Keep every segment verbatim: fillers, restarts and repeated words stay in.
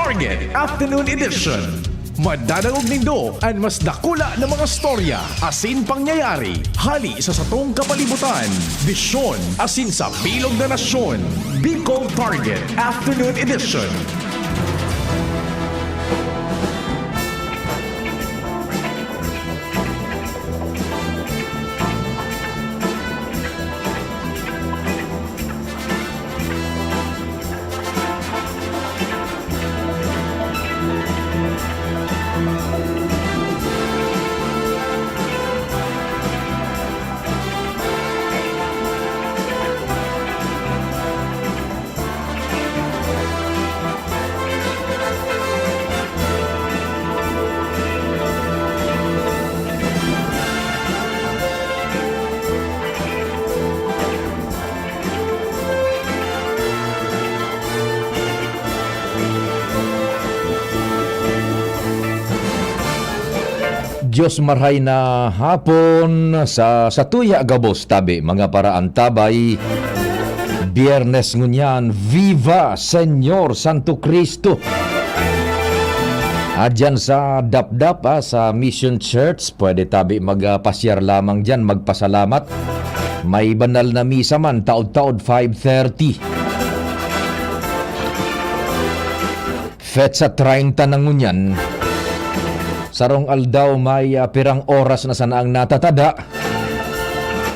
Target Afternoon Edition. Madadangog nindo an mas dakula na mga storya asin pangyayari hali sa satong kapalibutan, bisyon asin sa bilog na nasyon. Bicol Target Afternoon Edition. Dios marhay na hapon sa, sa tuya gabos tabi, mga paraantabay. Biyernes ngunyan, Viva Señor Santo Cristo! Adyan sa Dapdap, ah, sa Mission Church, pwede tabi magpasyar lamang dyan, magpasalamat. May banal na misa man, taod-taod, five thirty. Petsa treinta na ngunyan. Sarong aldaw may, ah, pirang oras na sana ang natatada.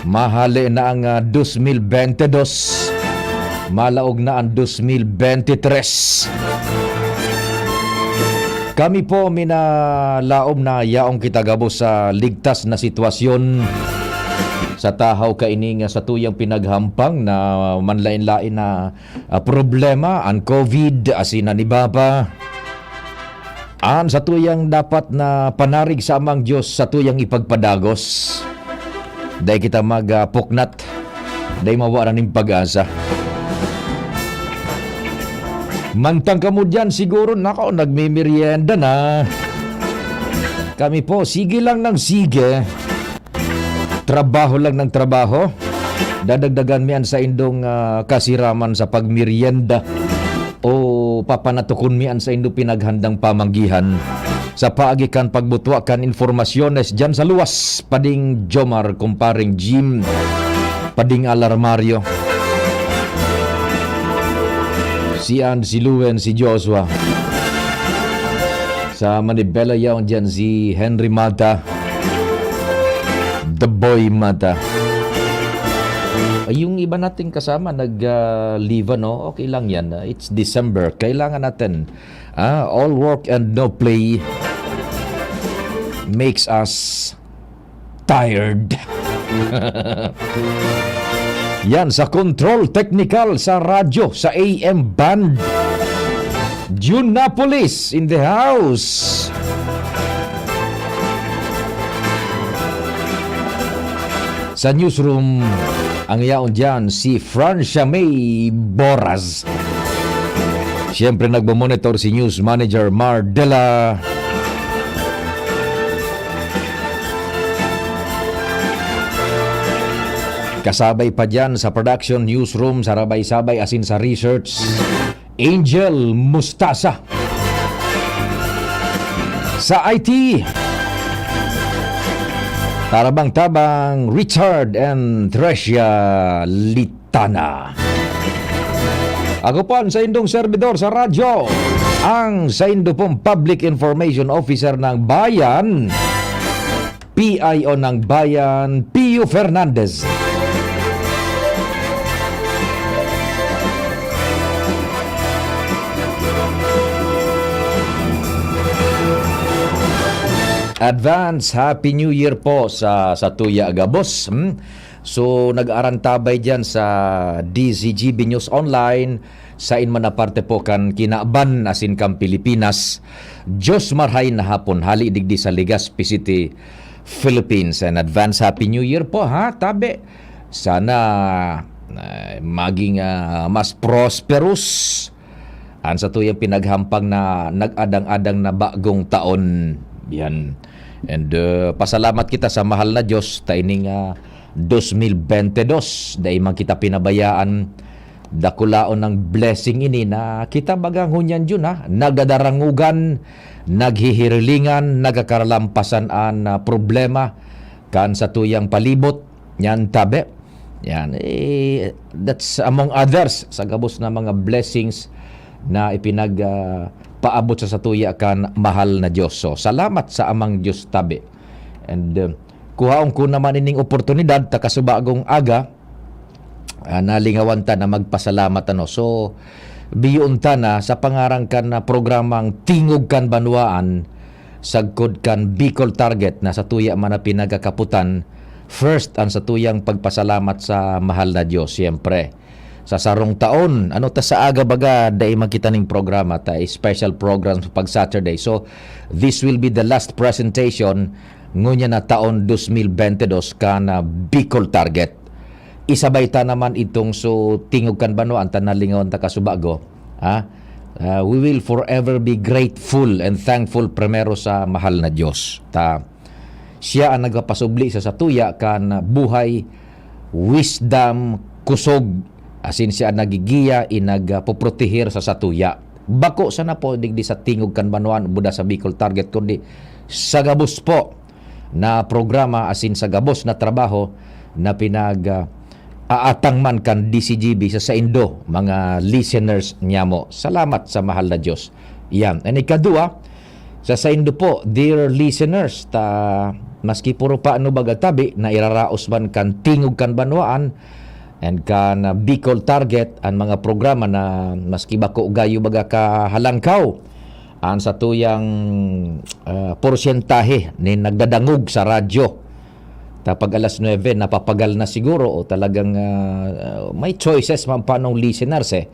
Mahale na ang, ah, dos mil bente dos. Malaog na ang dos mil bente tres. Kami po minalaom na yaong kita gabos sa ligtas na sitwasyon sa tahaw kaining, ah, sa tuyang pinaghampang na manlain-lain na ah, problema, an covid, asin an iba pa. An satuyang dapat na panarig sa Amang Dios, satuyang ipagpadagos. Dai kita magpuknat, dai mawaran nin pag-asa. Mantang kamo diyan, siguro, nako, nagmimerienda na. Kami po, sige lang ng sige. Trabaho lang ng trabaho. Dadagdagan mi an saindong, ah, kasiraman sa pagmeryenda o papanatukon mi an saindong pinaghandang pamanggihan. Sa paagi kan pagbutwa kan impormasyones diyan sa luwas, Pading Jomar, Kumpareng Jim, Pading Alarmario, si Ann, si Luen, si Joshua. Sa Manibela yaon diyan si Henry Mata. The Boy Mata. Ay, yung iba nating kasama nag, ah, leave, ano? Okay lang yan. Ah, it's December. Kailangan natin, ah, all work and no play makes us tired. Yan, sa control technical sa radyo, sa A M band. Junapolis in the house. Sa newsroom, ang yaon diyan, si Francia May Boras. Siyempre, nagmo-monitor si News Manager Mar Dela. Kasabay pa diyan sa production, newsroom, sa rabay-sabay asin sa research, Angel Mustasa. Sa I T, tabang-tabang, Richard and Trecia Litana. Ako po ang saindong servidor sa radyo, ang saindo pong Public Information Officer ng Bayan, P I O ng Bayan, Pio Fernandez. Advance Happy New Year po sa, sa tuya gabos, hmm? So, nag-arantabay diyan sa D Z G B News Online, sain man na parte po kan kinaban asin kan Pilipinas. Dios marhay na hapon, hali digdi sa Legazpi City, Philippines. And advance Happy New Year po, ha, tabi. Sana, ah, maging, ah, mas prosperous an satuyang pinaghampang na nag-adang-adang na bagong taon. Yan. And, uh, pasalamat kita sa mahal na Diyos, ta ining, ah, dos mil bente dos, dai man kita pinabayaan. Dakulaon ang blessing ini na kita baga ngunyan dyan, ha? Nagadarangugan, naghihirilingan, nagkakaralampasan an, ah, problema kan satuyang palibot. Yan, tabi. Yan, eh, that's among others sa gabos na mga blessings na ipinag, ah, paabot sa satuya kan mahal na Diyos. So, salamat sa Amang Diyos, tabi. And, uh, kuhaon ko naman ining oportunidad, ta kasubagong aga, ah, nalingawan ta na magpasalamat, ano. So, biyoon ta na sa pangaran kan, ah, programang Tingog kan Banwaan, sagkod kan Bicol Target, na satuya man na pinagkakaputan. First, ang satuyang pagpasalamat sa mahal na Diyos, siyempre. Sa sarong taon, ano ta sa aga baga, dai magkita ning programa, ta special program pag Saturday. So, this will be the last presentation ngunyan na taon dos mil bente dos kan, ah, Bicol Target. Isabay ta naman itong so Tingog kan Banwaan, ta nalingawan ta kasubago, ha? Ah, we will forever be grateful and thankful primero sa mahal na Diyos. Ta, siya ang nagpapasubli sa satuya kan buhay, wisdom, kusog, asin siya ang nagigiya, i nagpoproteher sa satuya. Bako sana po digdi sa Tingog kan Banwaan, buda sa Bicol Target, kundi sa gabos po na programa asin sa gabos na trabaho na pinag, ah, aatang man kan D C G B sa saindo, mga listeners niyamo. Salamat sa mahal na Diyos. Yan. An ikadua, sa saindo po, dear listeners, ta maski puro paano baga tabi, nairaraos man kan Tingog kan Banwaan and kan, ah, Bicol Target, an mga programa na maski bako gayo baga kahalangkaw, an satuyang, ah, porsyentahe nin nagdadangog sa radyo. Ta pag alas nuebe, napapagal na siguro o talagang, ah, ah, may choices man panong listeners, eh.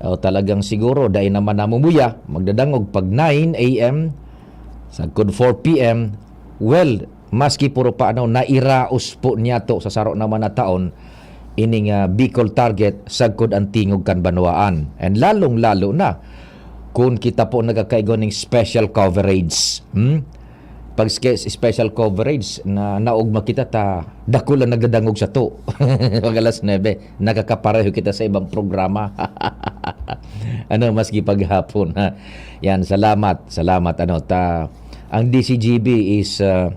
O talagang siguro, dai naman namumuya, magdadangog pag nine A M, sagkod four P M. Well, maski puro paano, nairaos po niyato sa saro naman na taon, ining, ah, Bicol Target, sagkod an Tingog kan Banwaan. And lalong-lalo na, kun kita po nagkakaigwa ning special coverage. Hmm? Pag ske-, special coverage, na naogma kita ta dakul ang nagdadangog sato. Pag alas nuebe, nakakapareho kita sa ibang programa. Ano, maski paghapon, ha? Yan, salamat, salamat. Ano, ta, ang D C G B is, ah,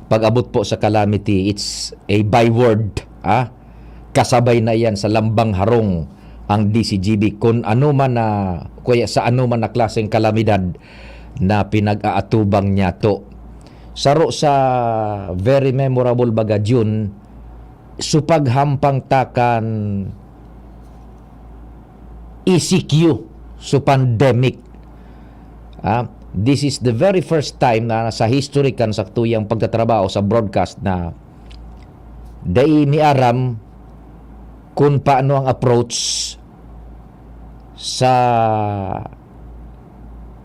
pag-abot po sa calamity, it's a byword, ah. Kasabay na yan sa lambang harong ang D C G B. Kun ano man na, kuya, sa ano man na klaseng kalamidad na pinag-aatubang niyato. Saro sa very memorable baga, Jun, so paghampang ta kan E C Q, so pandemic. Ah, this is the very first time na sa history kan satuyang pagtatrabaho sa broadcast na dai mi aram kun paano ang approach sa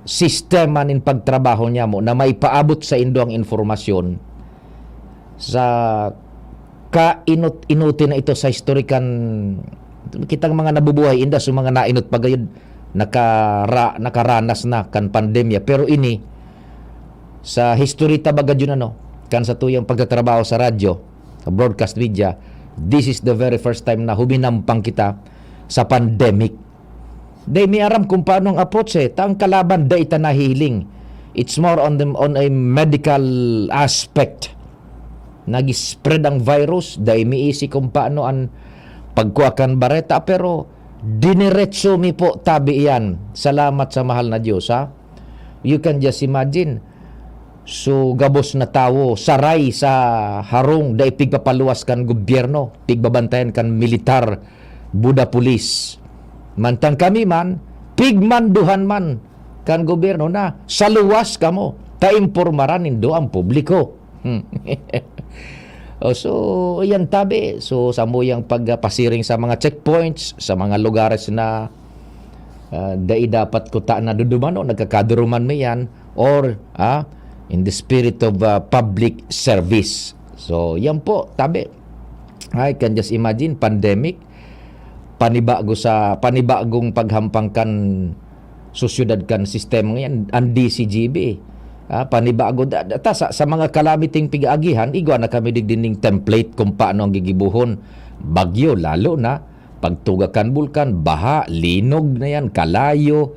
sistema nin pagtrabaho niamo na maipaabot saindo ang impormasyon sa kainot-inote na ito sa historikan. Kitang mga nabubuhay, inda sa mga nainot pa gayud, nakara-, nakaranas na kan pandemya. Pero ini, sa history ta baga yun, ano, kan satuyang pagtatrabaho sa radyo, sa broadcast media, this is the very first time na huminampang kita sa pandemic. Dai mi aram kung paano ang approach, eh. Ta ang kalaban, dai ta nahihiling. It's more on the, on a medical aspect. Nag-spread ang virus, dai mi isi kung paano ang pagkuha kan bareta, pero diniretso mi po tabi iyan. Salamat sa mahal na Diyos, ha? You can just imagine. So, gabos na tawo, saray sa harong, dai pigpapaluwas kan gobyerno, pigbabantayan kan militar, buda pulis. Mantang kami man, pigmanduhan man kan gobyerno na, "Saluwas kamo, ta impormaran nindo ang publiko." Hmm. O, so, iyan tabi. So, samuyang pagpasiring sa mga checkpoints, sa mga lugares na, ah, dai dapat kuta na duduman o nagkakaduruman mi yan, or, ah, in the spirit of, ah, public service. So, yan po, tabi. I can just imagine, pandemic, panibago sa, panibagong paghampang kan sosyedad kan sistema ngayan, ang D C G B. Ah, panibago, da-, da-, ta sa, sa mga kalamiting pig-aagihan, igwa na kami digdi ning template kung paano ang gigibuhon. Bagyo, lalo na, pagtuga kan bulkan, baha, linog na yan, kalayo,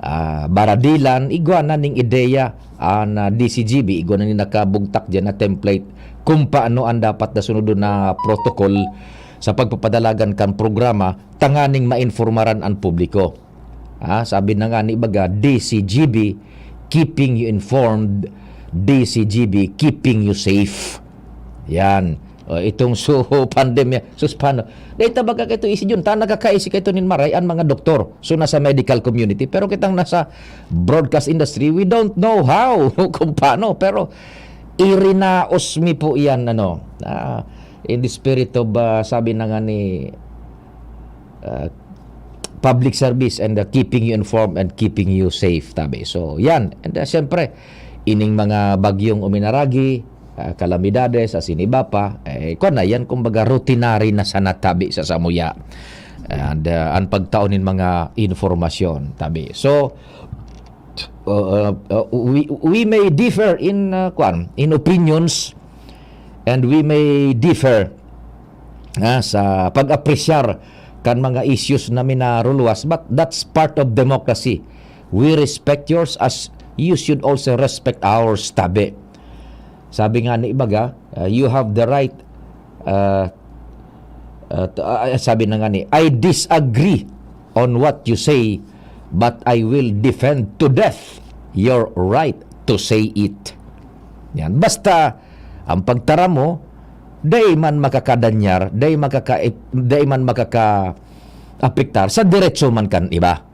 ah, baradilan, igwa na ning ideya an, ah, D C G B, igwa na ning nakabugtak diyan na template kung paano ang dapat na sunodon na protocol sa pagpapadalagan kan programa tanganing mainformaran ang publiko. Ah, sabi na nga ni baga, D C G B, keeping you informed, D C G B, keeping you safe. Yan. O, itong so pandemya, sus, paano? Dahil tabaga kaito isi yun, ta nakakaisi kaito nin maray ang mga doktor. So, nasa medical community. Pero kitang nasa broadcast industry, we don't know how, kung paano. Pero, irinaos mi po yan, ano, ah, in the spirit of, ah, sabi na nga ni, ah, public service and, ah, keeping you informed and keeping you safe, tabi. So, yan. And, ah, siyempre, ining mga bagyong uminaragi, ah, kalamidades, asin iba pa, eh, kwan na, yan kumbaga routinary na sana tabi sa samuya. And, ah, ang pagtao nin mga informasyon, tabi. So, uh, uh, uh, we, we may differ in, uh, kwan, in opinions, and we may differ, ah, sa pag-apresyar kan mga issues na minaruluwas, but that's part of democracy. We respect yours as you should also respect ours, tabi. Sabi nga ni ibaga, uh, you have the right, uh, uh, to- uh, sabi na nga ni, "I disagree on what you say, but I will defend to death your right to say it." Yan. Basta, ang pagtaram mo, dai man makakadanyar, dai makaka-, dai man makaka-apektar sa diretso man kan iba.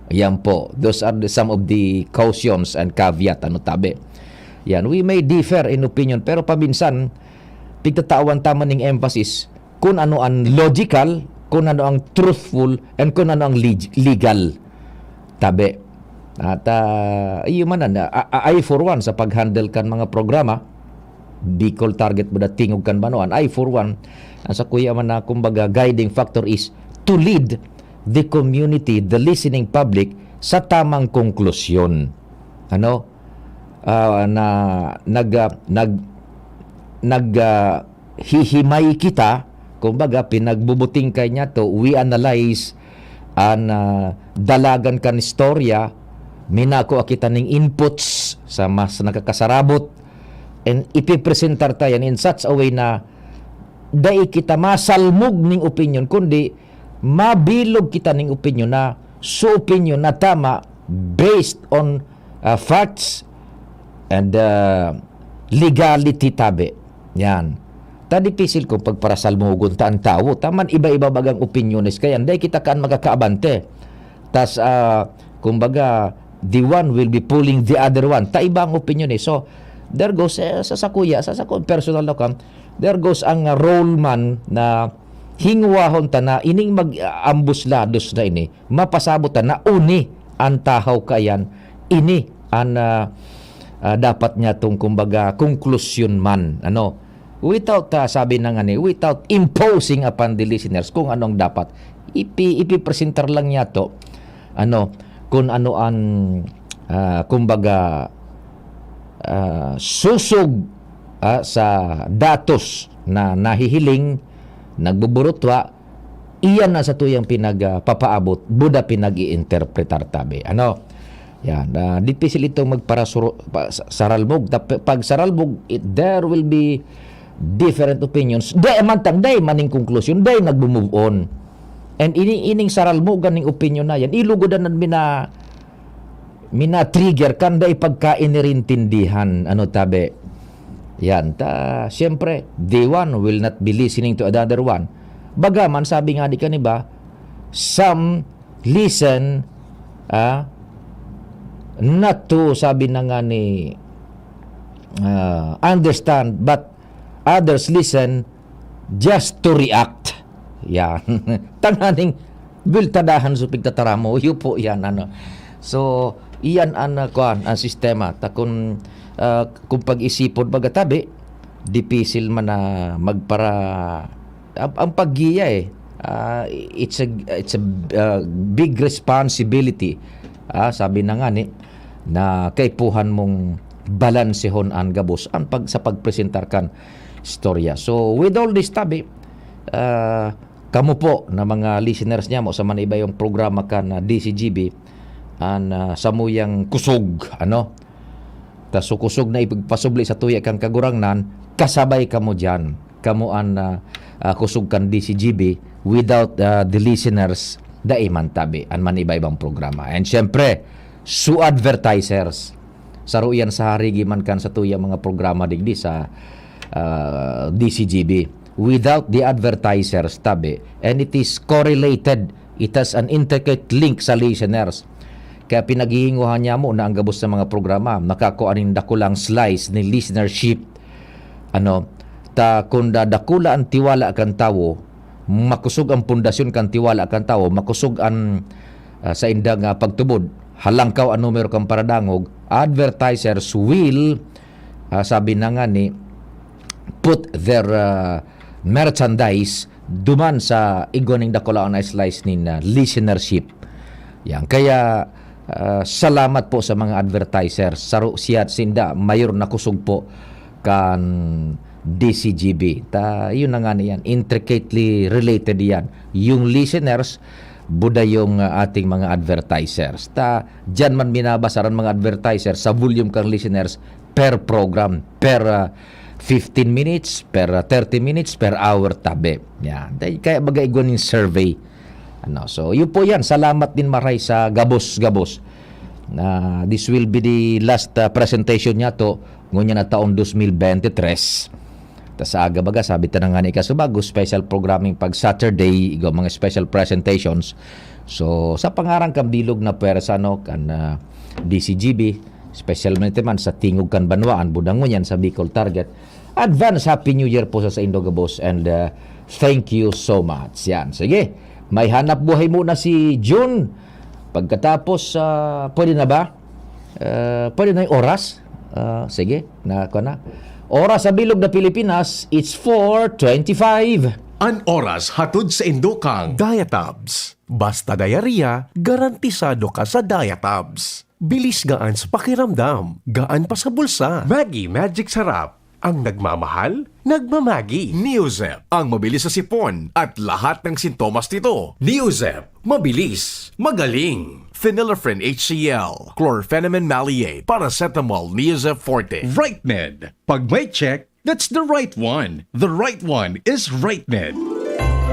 Yan po. Those are the, some of the cautions and caveat, ano, tabi. Yan. We may differ in opinion, pero paminsan, pigtatawan ta man ning emphasis kung ano ang logical, kung ano ang truthful, and kung ano ang leg-, legal. Tabi. At, ah, iyo man na, a-, a-, I for one sa pag-handle kan mga programa, Bicol Target Buda, Tingog kan Banwaan, I for one, ang sakuya man na, kumbaga, guiding factor is to lead the community, the listening public, sa tamang konklusyon. Ano? Ah, na nag, ah, nag, nag, ah, hihimay kita, kumbaga, pinagbubutingkay niya to, we analyze an, ah, dalagan kan istorya, minakua kita ning inputs sa mas nakakasarabot, and ipipresentar ta yan in such a way na dai kita masalmog ning opinyon, kundi mabilog kita ning opinyon na so opinyon na tama based on, ah, facts and, ah, legality tabi. Yan. Ta dipisil kung pagparasalmogon ta an tawo. Ta man iba-iba bagang opinyones kayan. Dai kita kan magkakaabante. Tas, ah, kumbaga, the one will be pulling the other one. Ta iba ang opinyon eh. So, there goes, eh, sa sakuya, sa sakuya, personal na kan, there goes ang role man na hingwahon ta na ining mag-ambos lados na ini, mapasabot ta na uni an tahaw kayan, ini an, ah, ah, dapat niya tong, kumbaga, konklusyon man, ano. Without, ah, sabi na nga ni, without imposing upon the listeners kung anong dapat. Ipi-, ipipresentar lang niya to, ano, kung ano ang, ah, kumbaga, ah, susog, ah, sa datos na nahihiling, nagbuburutwa, iyan na sa tuyang pinag, ah, papaabot, buda pinag-iinterpretar tabi. Ano? Yan, ah, dipisil itong magparasuro-, pa-, sa-, saralmog. Tap-, pag saralmog, it, there will be different opinions. Dai man tang, dai maning konklusyon, dai nagbo-move on. And ini, ining saralmog ganing opinyon na yan, ilugodan na mina-, mina-trigger kan dai pagkainirintindihan, ano, tabi. Yan, ta, siyempre, the one will not be listening to another one. Bagaman, sabi nga di kaniba, some listen, ah, not to, sabi na nga ni, ah, understand, but others listen just to react. Yan. Tanganing biltadahan sa pigtataramo. Iyo po yan, ano. So, iyan ang, ah, kuwan, ang sistema. Ta kun, ah, kung pag-isipon, baga tabi, dipisil man na magpara-, ang, ang paggiya eh. Ah, it's a, it's a, ah, big responsibility. Ah, sabi na nga ni, na kaipuhan mong balansehon ang gabos ang pag, sa pagpresentar kan istorya. So, with all this tabi, ah, Kamo po na mga listeners niamo sa man iba-ibang programa kan, ah, D C G B, an, ah, samuyang kusog, ano? Ta so kusog na ipagpasubli sa tuya kan Kagurangnan, kasabay kamo diyan. Kamo an, ah, ah, kusog kan D C G B, without, ah, the listeners, dai man tabi an man iba-ibang programa. And syempre, su advertisers. Saro iyan sa harigi man kan satuyang mga programa digdi sa, ah, D C G B. Without the advertisers, tabi, and it is correlated, it has an intricate link sa listeners. Kaya pinaghihinguhan niamo na ang gabos na mga programa, makakua nin dakulang slice ni listenership. Ano, ta kun da-, dakula an tiwala kan tawo, makosog ang pundasyon kan tiwala kan tawo, makosog an, ah, saindang, ah, pagtubod, halangkaw an numero kan paradangog, advertisers will, ah, sabi na nga ni, put their, ah, merchandise duman sa igwa ning dakulaon na slice nin, ah, listenership. Yan. Kaya, ah, salamat po sa mga advertisers. Saro siya, sinda, mayor na kusog po kan D C G B. Ta, yun na nga na yan. Intricately related yan. Yung listeners, buda yung, ah, ating mga advertisers. Ta, dyan man binabasaran mga advertisers sa volume kang listeners per program, per, ah, fifteen minutes, per, ah, thirty minutes, per hour, tabi. Yan. Dahil kaya baga igwa ning survey. Ano, so, yun po yan. Salamat din maray sa gabos-gabos. Na this will be the last, ah, presentation niya to, ngunyan na taong dos mil bente tres. Ta sa aga baga, sabi ta na nga ni kasubago, special programming pag Saturday, igwa mga special presentations. So, sa pangaran kan bilog na pwersa, no, kan, ah, D C G B, specialmente man sa tingog kan banwaan, buda ngunyan sa Bicol Target, advance Happy New Year po sa saindo gabos, and, ah, thank you so much. Yan, sige. May hanap buhay muna si Jun. Pagkatapos, ah, pwede na ba? Ah, pwede na yung oras? Ah, sige, na, ako na. Oras sa bilog na Pilipinas, it's four twenty-five. An oras hatod saindo kan Diatabs. Basta diarrhea, garantisado ka sa Diatabs. Bilis, gaan sa pakiramdam, gaan pa sa bulsa. Maggi Magic Sarap, ang nagmamahal, nagmamagi. Neozep, ang mabilis sa sipon at lahat ng sintomas nito. Neozep, mabilis, magaling. Phenylephrine H C L, chlorphenamine maleate, paracetamol, Neozep Forte. Rightmed, pag may check, that's the right one. The right one is Rightmed.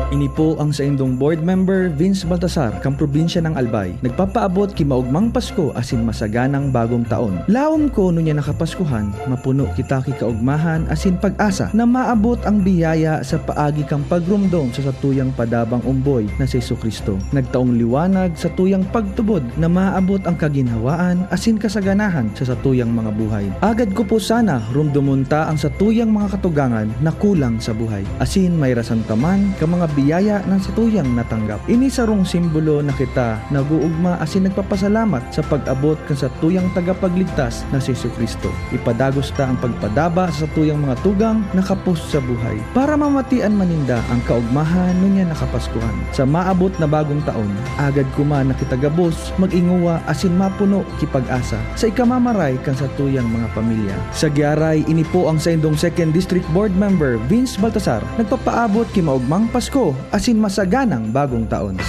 Ini po ang saindong board member, Vince Baltasar, kan probinsya ng Albay. Nagpapaabot ki maogmang Pasko asin masaganang Bagong Taon. Laom ko ngunyan na Kapaskuhan, mapuno kita ki kaogmahan asin pag-asa na maabot ang biyaya sa paagi kan pagromdom sa satuyang padabang omboy na si Jesu-Cristo. Nagtaong liwanag satuyang pagtubod na maabot ang kaginhawaan asin kasaganahan sa satuyang mga buhay. Agad ko po sana romdomon ta ang satuyang mga katugangan na kulang sa buhay, asin may rasan ta man kan mga biyaya na satuyang natanggap. Ini sarong simbolo na kita nag-oogma asin nagpapasalamat sa pag-abot kan satuyang Tagapagligtas na si Jesu-Cristo. Ipadagos ta ang pagpadaba sa satuyang mga tugang na kapos sa buhay, para mamatian man ninda an kaogmahan ngunyan na Kapaskuhan. Sa maabot na Bagong Taon, agad ko man na kita gabos mag-ingowa asin mapuno ki pag-asa sa ikamamaray kan satuyang mga pamilya. Sa giaray, ini po ang saindong Second District Board Member, Vince Baltasar, nagpapaabot ki maogmang Pasko asin masaganang Bagong Taon.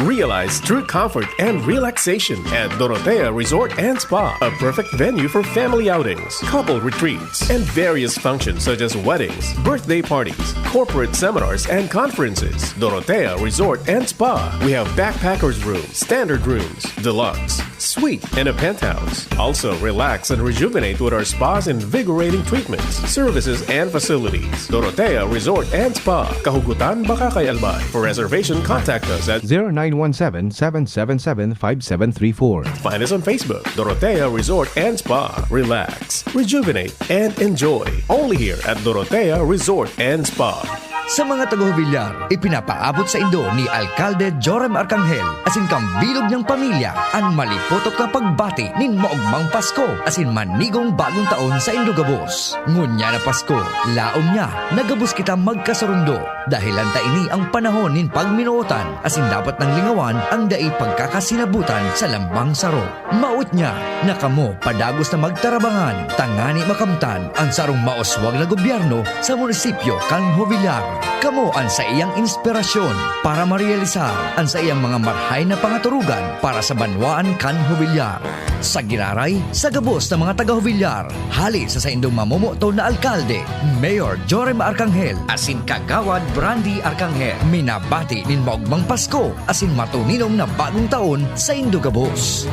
Realize true comfort and relaxation at Dorotea Resort and Spa, a perfect venue for family outings, couple retreats, and various functions such as weddings, birthday parties, corporate seminars, and conferences. Dorotea Resort and Spa. We have backpackers room, standard rooms, deluxe, suite, and a penthouse. Also, relax and rejuvenate with our spa's invigorating treatments, services, and facilities. Dorotea Resort and Spa, Kahugutan, Bacacay, Albay. For reservation, contact us at zero nine one seven, seven seven seven, five seven three four. Find us on Facebook, Dorotea Resort and Spa. Relax, rejuvenate, and enjoy. Only here at Dorotea Resort and Spa. Sa mga taga-Jovellar, ipinapaabot saindo ni Alkalde Joram Arcangel asin kan bilog niyang pamilya an maliputok na pagbati nin maogmang Pasko asin manigong Bagong Taon saindo gabos. Ngunyan na Pasko, laom niya na gabos kita magkasurundo, dahelan ta ini ang panahon nin pagminootan asin dapat nang lingawan an dai pagkakasinabutan sa lambang saro. Maot niya na kamo padagos na magtarabangan tangani makamtan an sarong mauswag na gobyerno sa munisipyo kan Jovellar. Kamo an saiyang inspirasyon para marealisar an saiyang mga marhay na pangaturugan para sa banwaan kan Jovellar. Sa giraray, sa gabos na mga taga-Jovellar, hale sa saindong mamomoton na alkalde, Mayor Jorem Arcangel, asin Kagawad Brandy Arcangel, minabati nin maogmang Pasko asin matuninong na bagong taon saindo gabos.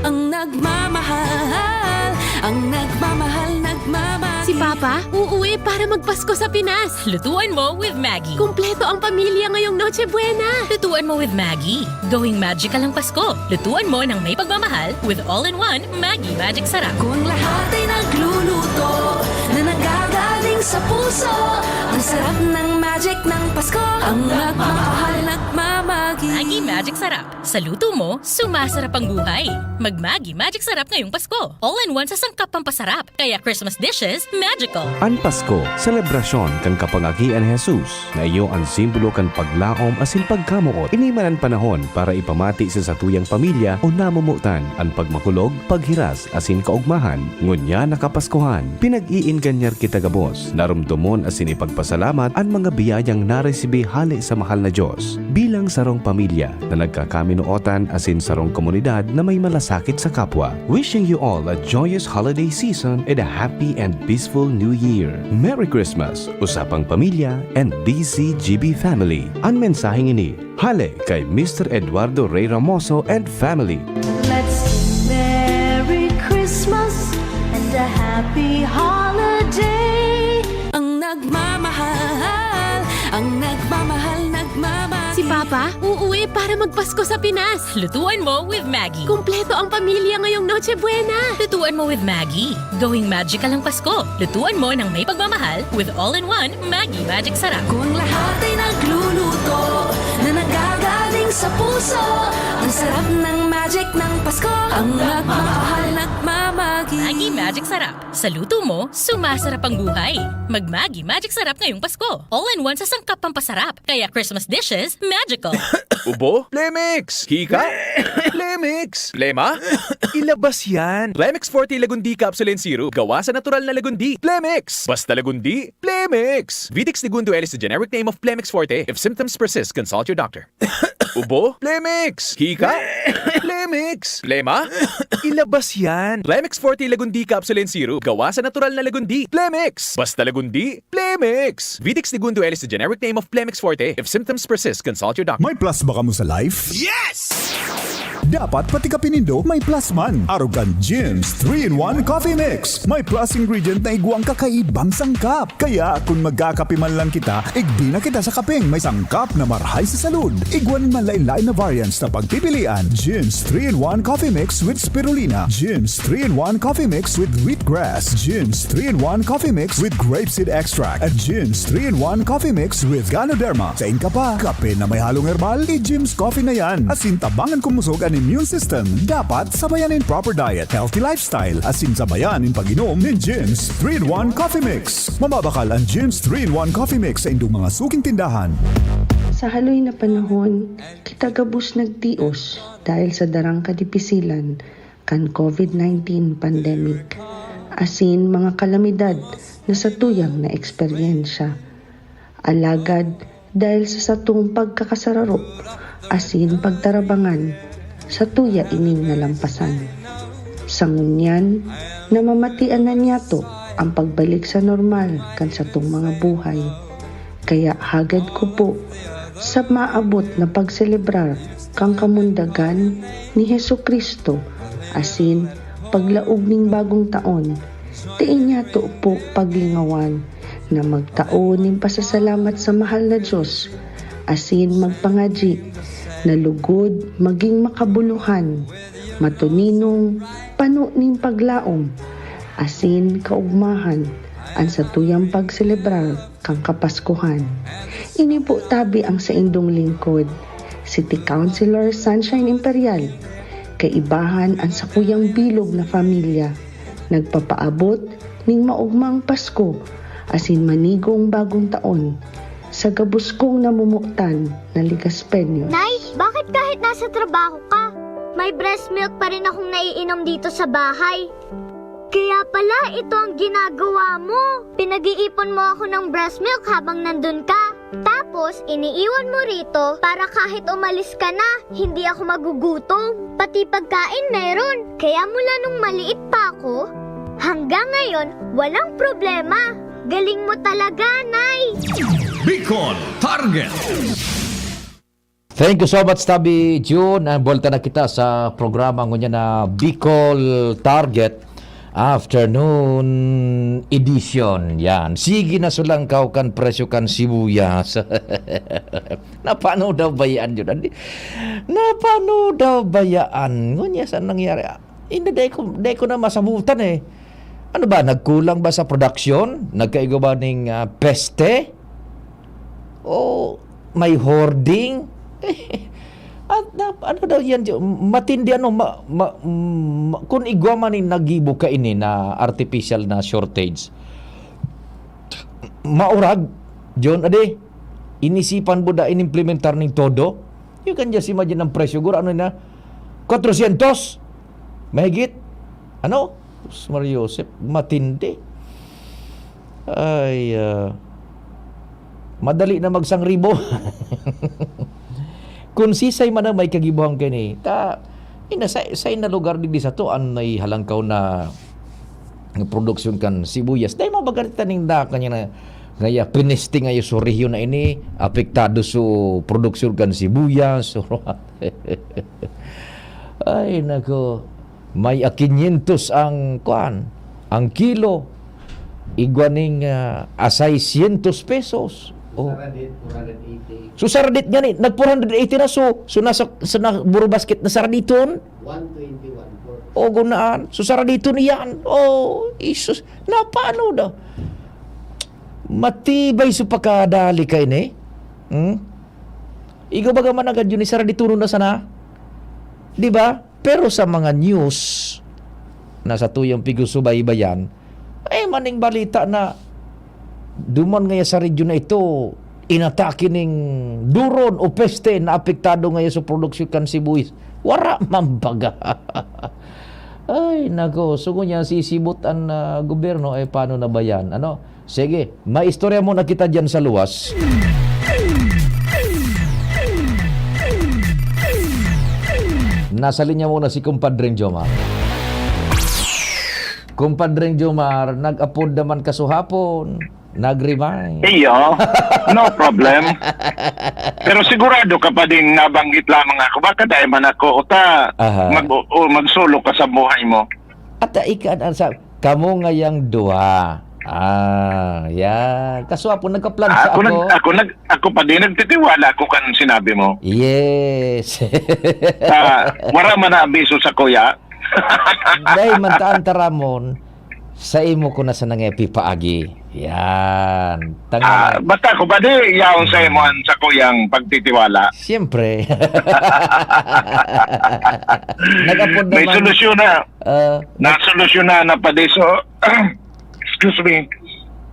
Ang nagmamahal, ang nagmamahal, nagmamahal. Si Papa, uuwi para magpasko sa Pinas. Lutuan mo with Maggi. Kumpleto ang pamilya ngayong Noche Buena. Lutuan mo with Maggi. Gawing magical ang Pasko. Lutuan mo ng may pagmamahal with all-in-one Maggi Magic Sarap. Kung lahat ay nagluluto na nanggagaling sa puso, ang sarap ng magic ng Pasko. Ang nagmamahal, nagmamagi. Maggi Magic Sarap. Sa luto mo, sumasarap ang buhay. Mag Maggi Magic Sarap ngayong Pasko. All-in-one sa sangkap pampasarap. Kaya Christmas dishes, magical. An Pasko, selebrasyon kan kapangakian ni Jesus, na iyo an simbolo kan paglaom asin pagkamoot. Ini man an panahon para ipamati sa satuyang pamilya o namomotan an pagmakulog, paghiras asin kaogmahan. Ngunyan na Kapaskuhan, pinag-iingganyar kita gabos na rumdomon asin ipagpasalamat an mga biyayang naresibi hale sa mahal na Dios. Bilang sarong pamilya na nagkakaminootan asin sarong komunidad na may malasakit sa kapwa. Wishing you all a joyous holiday season and a happy and peaceful New Year. Merry Christmas, Usapang Pamilya and D C G B family. An mensaheng ini, hale kay Mister Eduardo Ray Ramoso and family. Let's sing Merry Christmas and a Happy Holiday. Ang nagmamahal, ang nagmamahal, nagmamahal. Si Papa, uuwi para magpasko sa Pinas. Lutuan mo with Maggi. Kumpleto ang pamilya ngayong Noche Buena. Lutuan mo with Maggi. Gawing magical ang Pasko. Lutuan mo ng may pagmamahal with all-in-one Maggi Magic Sarap. Kung lahat ay nagluluto na nanggagaling sa puso, ang sarap ng magic ng Pasko. Ang nagmamahal, nagmamagi. Maggi Magic Sarap. Sa luto mo, sumasarap ang buhay. Mag Maggi Magic Sarap ngayong Pasko. All-in-one sa sangkap pampasarap. Kaya Christmas dishes, magical. Ubo? Plemix! Hika? Plemix! Plema? Ilabas yan! Plemix Forte Lagundi Capsule and Syrup. Gawa sa natural na lagundi. Plemix! Basta lagundi, Plemix! Vitex Segundo L is the generic name of Plemix Forte. If symptoms persist, consult your doctor. Ubo? Plemix! Hika? Plemix! Plema? Ilabas yan! Plemix Forte Lagundi Capsule and Syrup. Gawa sa natural na lagundi. Plemix! Basta lagundi, Plemix! Vitex Segundo L is the generic name of Plemix Forte. If symptoms persist, consult your doctor. May plasma kamo sa life? Yes! Dapat pati kape nindo may plus man. Arog kan Jim's three-in-one Coffee Mix. May plus ingredient na igwang kakaibang sangkap. Kaya kung magkakape man lang kita, igbi na kita sa kapeng may sangkap na marhay sa salud. Igwa nin manlain-lain na variants na pagpipilian. Jim's three-in-one Coffee Mix with Spirulina. Jim's three-in-one Coffee Mix with Wheatgrass. Jim's three-in-one Coffee Mix with Grapeseed Extract. At Jim's three-in-one Coffee Mix with Ganoderma. Sain ka pa? Kape na may halong herbal? I-Jim's Coffee na yan. Asin tabangan kumusog an immune system. Dapat sabayan nin proper diet, healthy lifestyle, asin sabayan nin pag-inom nin Jim's three-in-one Coffee Mix. Mababakal an Jim's three-in-one Coffee Mix sa indong mga suking tindahan. Sa haloy na panahon, kita gabos nagtios dahil sa darang kadipisilan kan COVID nineteen pandemic, asin mga kalamidad na satuyang naeksperyensya. Alagad, dahil sa satong pagkakasararok asin pagtarabangan, satuya ining nalampasan. Sa ngunyan, namamatian na niyato ang pagbalik sa normal kan satong mga buhay. Kaya hagad ko po, sa maabot na pagselebrar kan kamundagan ni Jesu-Cristo asin paglaog ning bagong taon, dai niyato po paglingawan na magtao nin pasasalamat sa mahal na Dios asin magpangadyi na lugod magin makabulohan, matuninong, pano nin paglaom, asin kaogmahan an satuyang pagselebrar kan Kapaskuhan. Ini po tabi ang saindong lingkod, City Councilor Sunshine Imperial, kaibahan an sakuyang bilog na pamilya, nagpapaabot ning maogmang Pasko asin manigong bagong taon sa gabos kong namomotan na Legazpeños. Nay, bakit kahit nasa trabaho ka, may breast milk pa rin akong naiinom dito sa bahay? Kaya pala ito ang ginagawa mo. Pinag-iipon mo ako ng breast milk habang nandun ka. Tapos, iniiwan mo rito para kahit umalis ka na, hindi ako magugutom. Pati pagkain meron. Kaya mula nung maliit pa ako, hanggang ngayon, walang problema. Galing mo talaga, Nay! Bicol Target. Thank you so much, Tabi June. Ang buwelta na kita sa programa ngunyan na Bicol Target Afternoon Edition. Yan. Sige na sulangkaw kan presyo kan sibuyas. Napano daw bayaan yun? Andi? Napano daw bayaan? Ngunya, saan nangyari? Hindi, dai ko, dai ko na masabutan eh. Ano ba? Nagkulang ba sa production? Nagkaigo ba ning ah, peste? O may hoarding? At na, ano daw yan? Matindi ano, ma, ma, ma, kung igwa man yung nagibo ka ini na artificial na shortage, maurag, John, ade, inisipan mo da inimplementar ning todo? You can just imagine ang presyo, guro ano na? Kwatrosyentos? Mahigit? Ano? Sus, Maria Joseph, matindi. Ay, ah, madali na magsangribo. Kung sisay man ang may kagibuhan kini, ta, ina, sa, sa ina lugar digdi sa to, an may halangkaw na produksyon kan sibuyas. Dahil mabagarita ning da kanya na ngaya pinesting ayo so rehiyon na ini, apektado so produksyon kan sibuyas. So, ay, nako. May a quinientos ang, kuan, ang kilo. Igwa ning ah, a seiscientos pesos. Oh. Saradit, four hundred eighty. So saradit nga ni, nag four hundred eighty na so. So nasa, sa na, buro basket na saraditon. One twenty-one for O gunaan. So saraditon iyan. Oh, isus. Napano daw? Matibay so pakadali kay ni. Hmm? Igo baga man agad yun, isaraditon na sana. Di ba? Pero sa mga news na sa tuyang pigusubaybayan, ay maning balita na duman ngaya sa radyo na ito, inatake ning duron o peste na apektado ngaya sa produksyon kan sibuyas. Wara man baga. Ay, nako. So, ngunyan sisibot an ah, gobyerno, eh, paano na ba yan? Ano? Sige, maistorya muna kita dyan sa luwas. Nasa linya muna si Kumpadreng Jomar. Kumpadreng Jomar, nag-upload naman kasuhapon. Nag-remind. Iyo, no problem. Pero sigurado ka pa ding nabanggit lamang ako. Baka dahil man ako, uta, Aha. mag, o, magsolo ka sa buhay mo. At uh, ika, sa, kamo ngayang duha. Ah, yan. Kasuhapon, nagka-plan sa Ako, ako. nag, ako, nag, ako pa din, nagtitiwala ako kan sinabi mo. Yes. Ah, wala man na abiso sa kuya. Dahil man taan taramon, sa imo ko na sa nang epipaagi. Yan. Ah, Tangan. Basta ako pa din, yaon sa imo ang sa kuyang pagtitiwala. Siyempre. Nag-upload May naman. solusyon na. Ah, Nasolusyon na na pa di. So, excuse me.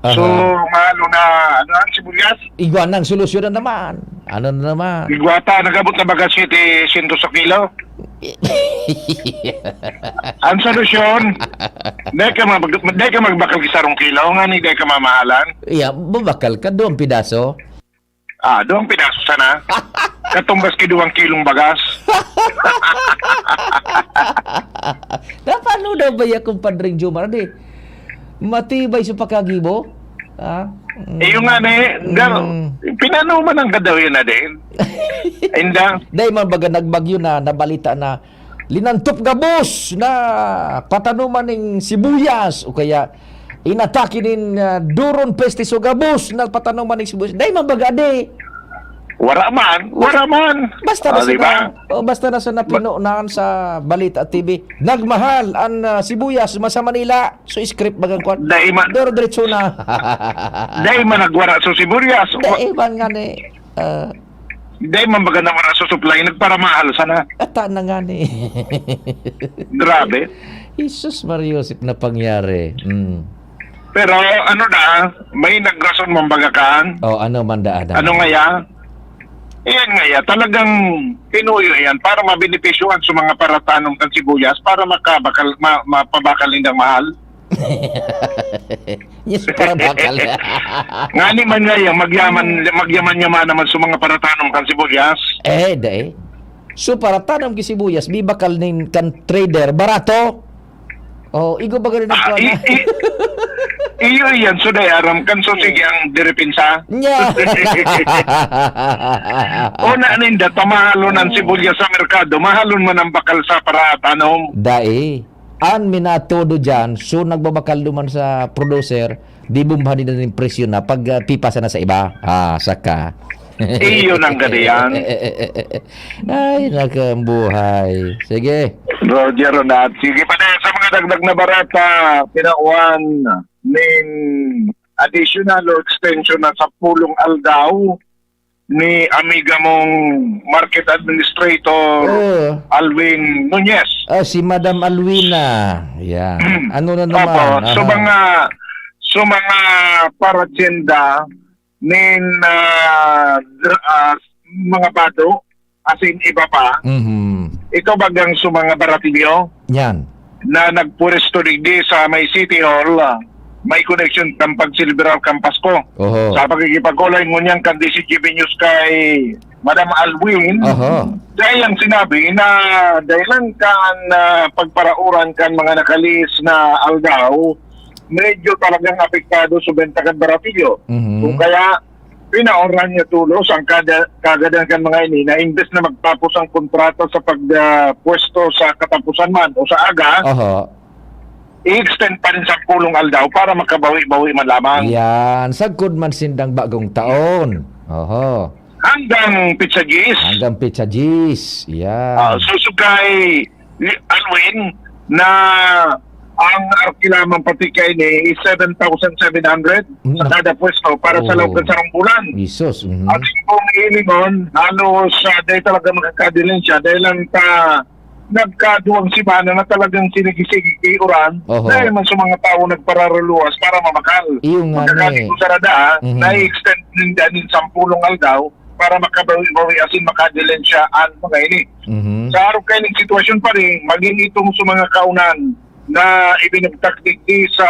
So, Aha. mahalo na, ano ang sibuyas? Igwa nang solusyon na naman. Ano na naman? Igwata, nagabot na baga siyete syentos sa kilo? Ang solusyon, dahil ka, mag, dahil ka magbakal sa sarong kilo, nga ni dahil ka mamahalan. Iya, babakal ka doon pidaso. Ah, doon pidaso sana. Katumbas ki duwang kilong bagas. Na paano daw ba ya, Kumpadreng Jomar, di? Matibay sa pakagibo? Ha? Mm. Eh, yung nga na eh, Mm. pinano man ang gadaw yun na din? Inda, Dahil man baga nagbagyo na, nabalita na linantop gabos na patanuman ning sibuyas o kaya inatake nin ah, duron peste so gabos na patanuman ning sibuyas. Dahil man baga di. wara man, wara man. Basta Ah, na di ba? sa, oh, basta na sa napinonan sa balita T V. Nagmahal ang ah, sibuyas sa Manila. So script bagang kwan. Dahil man, Doro diretso na. dahil man nagwara sa sibuyas. Dahil man nga ni. ah, Dahil man baga na wara sa supply, nagparamahal sana. Ata na nga ni. Grabe. Jesus Maria Joseph na pangyari. Mm. Pero ano na, may nagrason mong bagakan. Oh, ano man daan? Ano nga yan? Iyan nga yan, talagang tinuyo yan para mabenepisyohan sa mga paratanom kan sibuyas para makabakal, ma, mapabakal nindang mahal. Yes, para bakal. Ngani man nga yan, magyaman, magyaman-yaman naman sa mga paratanom kan sibuyas. Eh, dai. So, paratanom ki sibuyas, bibakal nin kan trader, barato. Oh, igo ba ganun ang Ah, kuwan i-, na? i-, iyo yan, so dai aram kan, so sige ang derepensa. Nya. Una ninda, ta mahalon ang Hmm. sibuyas sa merkado, mahalon man ang bakal sa paratanom. Dai. An minatodo diyan, so nagbabakal duman sa producer, di bombahan nila nin presyo na pag, ah, pipa sana sa iba. Ah, saka. Iyo nang gadiyan. Ay, nakambuhay. Sige. Roger Ronat. Sige pa na sa mga dagdag na barata, pinauan nin additional o extension na sampulong aldaw ni amiga mong market administrator, Oo. Alwin Nunez. Ah, si Madam Alwina. Yan. Ano na Opo, naman? so Aha. mga, so mga paratyenda nin, ah, dr-, ah, mga bado, as in iba pa, Mhm. ito bagang sa mga baratilyo Yan. na nagpwesto digdi sa may City Hall, ah, may connection kan pagselebrar kan Pasko. Oho. Sa pakikipag-ulay ngunyan kan D C G B News kay Madam Alwin, Oho. dai lang sinabi na dai lang kan, ah, pagparauran kan mga nakalis na aldaw, medyo talagang apektado sa benta kan baratilyo. Mhm. Kung kaya, pinaoran niya tulos ang kada, kagadan kan mga ini na imbes na magtapos ang kontrata sa pag, ah, pwesto sa katapusan man o sa aga, Oho. i-extend pa rin sa pulong aldaw para makabawi-bawi man lamang. Yan. Sagkod man sindang bagong taon. Oho. Hanggang pitsa diyes. Hanggang pitsa diyes. Yan. Ah, so, sugay, ni Alwin, na ang arkilaman pati kaini is seven thousand seven hundred sa Mm. kada pwesto para sa Oho. loob ng sarong bulan. Jesus, mhm. At kung ilingon, halos, ah, dahil talaga makakadilensya, dahil lang ta nagkaduwang semana na talagang sinigi-sige ki uran, Oho. dahil man sa mga tao nagpararaluwas para mamakal. Iyo nga Magkakadi ni. ko sa rada, ah, Mhm. na-extend ninda nin sampulong aldaw para makabawi-bawi asin makadilensya an mga ini. Mhm. Sa arog kaining sitwasyon pa rin, magin itong sa mga kaunan na ibinagtak digdi sa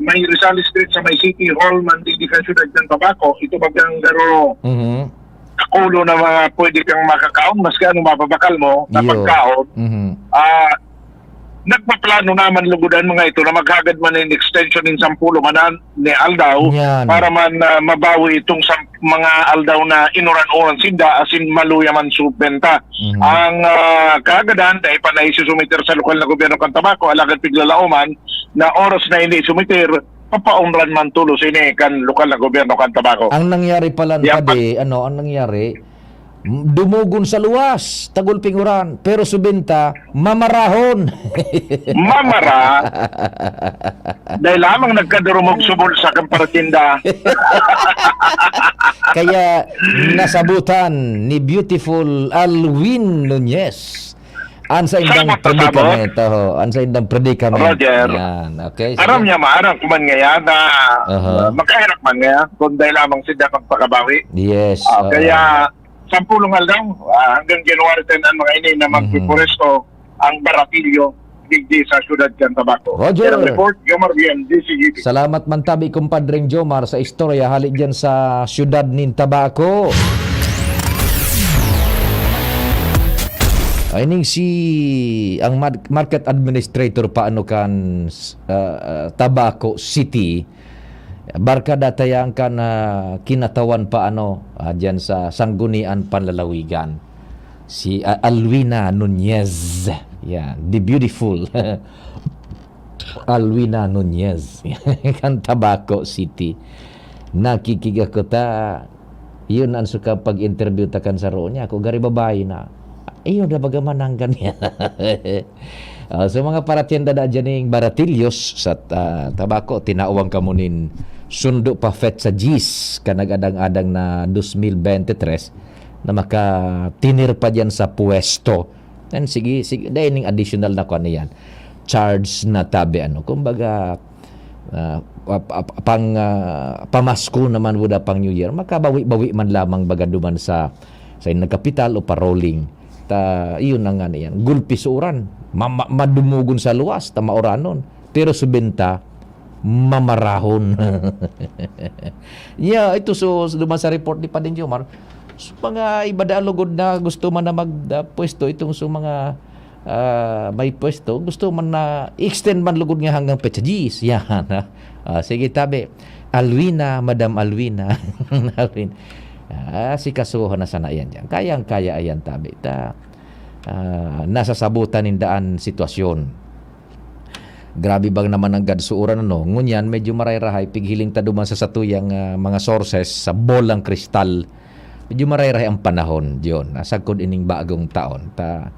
may Rizal Street sa may City Hall man digdi kan siyudad kan Tabaco, ito bagang garo Mhm. kakulo na mga pwede kang makakaon, maski anong mapabakal mo na Iyo. pagkaon. Mhm. Ah, nagpaplano naman lugod ang mga ito na maghagad man nin extension nin sampulo man an-, ni aldaw Yan. para man, ah, mabawi itong sa mga aldaw na inuran-uran sinda asin maluya man sa benta. Mhm. Ang, ah, kahagadan, dai pa naisusumiter sa lokal na gobyerno kan Tabaco, alagad piglalaoman na oras na ini sumiter, papaunran man tulos ini kan lokal na gobyerno kan Tabaco. Ang nangyari pala, Yan, Padi, ano, ang nangyari, m-, dumugon sa luwas, tagulping uran, pero subenta, mamarahon. Mamara, dahil lamang nagkadurumog subol sa kamparatinda. Kaya nasabutan ni beautiful Alwin Nunez. An saindang Sabot na sabot. predicament, oho. An saindang predicament. Roger. Yan, okay, sige. Aram niya, maaram ko man ngayon na, Aha. uh, makahirak man ngayon kung dahil lamang sila magpakabawi. Yes, Ah, oo. kaya sampulong aldaw, ah, hanggang January ten ang mga ini na Mhm. magpupuresto ang baratilyo digdi sa siyudad kan Tabaco. Roger. Yan ang report, Jomar Bien, D C G P. Salamat man tabi, kumpadreng Jomar, sa istorya hali diyan sa siyudad nin Tabaco. Ay, ning si, ang mad-, market administrator pa, ano, kan, s-, ah, ah, Tabaco City, barkada ta yan kan, ah, kinatawan pa, ano, ah, diyan sa Sangguniang Panlalawigan. Si, ah, Alwina Nunez. Yan, the beautiful. Alwina Nunez. Kan Tabaco City. Nakikiga ko ta. Yun ang suka pag-interview ta kan saro niya. Kung gari babae na. Ayun, na baga mananggan niya. Ah, so, mga paratyenda da dyan ning Baratillos sa, ah, Tabaco, tinawang kamo nin sundo pa fet sa diyes, kan nag-adang-adang na dos mil bente tres, na makatinir pa diyan sa puwesto. And sige, sige, dahil ning additional na kuwan na yan. Charge na tabi, ano. Kumbaga, ah, pa-, pa-, pa-, pang, ah, pamasko naman, buda pang New Year. Makabawi-bawi man lamang baga duman sa, sa nagkapital o paroling. Ta, iyon na nga na yan. Gulpi sa uran. Ma-, ma-, madumugon sa luwas, ta mauranon. Pero sa benta, mamarahon. Yeah, ito so, so duman sa report ni Pading Jomar, so, mga iba da lugod na gusto man na mag, ah, pwesto, itong so mga, ah, may pwesto, gusto man na extend man lugod nga hanggang petsa diyes. Yan, ha? Ah, sige, tabi. Alwina, Madam Alwina. Alwin. Ah, si kasuhan na sana yan dyan. Kayang-kaya ayan, tabi. Ta, ah, nasasabutan ninda an sitwasyon. Grabe bang naman ang gadsuuran, ano? Ngunyan, medyo maray-rahay, pighiling ta duman sa satuyang, ah, mga sources sa bolang kristal. Medyo maray-rahay ang panahon, John. Nasagkod ining bagong taon. Ta,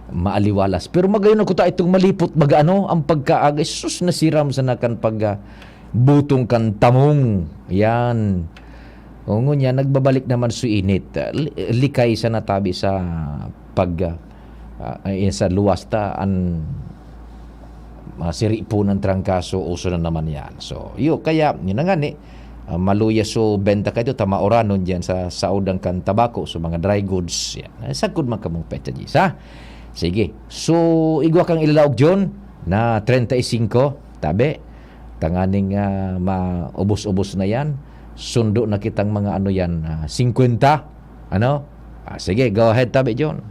maaliwalas. Pero magayon ako ta itong malipot, baga ano, ang pagkaagay. Sus, nasiram sa nakan pag, ah, butong kan tamong. Yan. O, ngunyan, nagbabalik naman su init. Ah, li-, likay sa natabi sa pag, ah, ah, ay, sa luwas ta, an, ah, siripo ng trangkaso, uso na naman yan. So, yo, kaya, yun na nga ni, ah, maluya so benta kayo, tama oranon dyan sa saudang kan tabako, so mga dry goods, yan. Ay, sagkod man kamong petsa diyes, ha? Sige. So, igwa kang ilalaog, John, na treinta y cinco, tabi. Tanganing, ah, maubos-ubos na yan. Sundo na kitang mga ano yan, ah, singkwenta. Ano? Ah, sige, go ahead, tabi, John.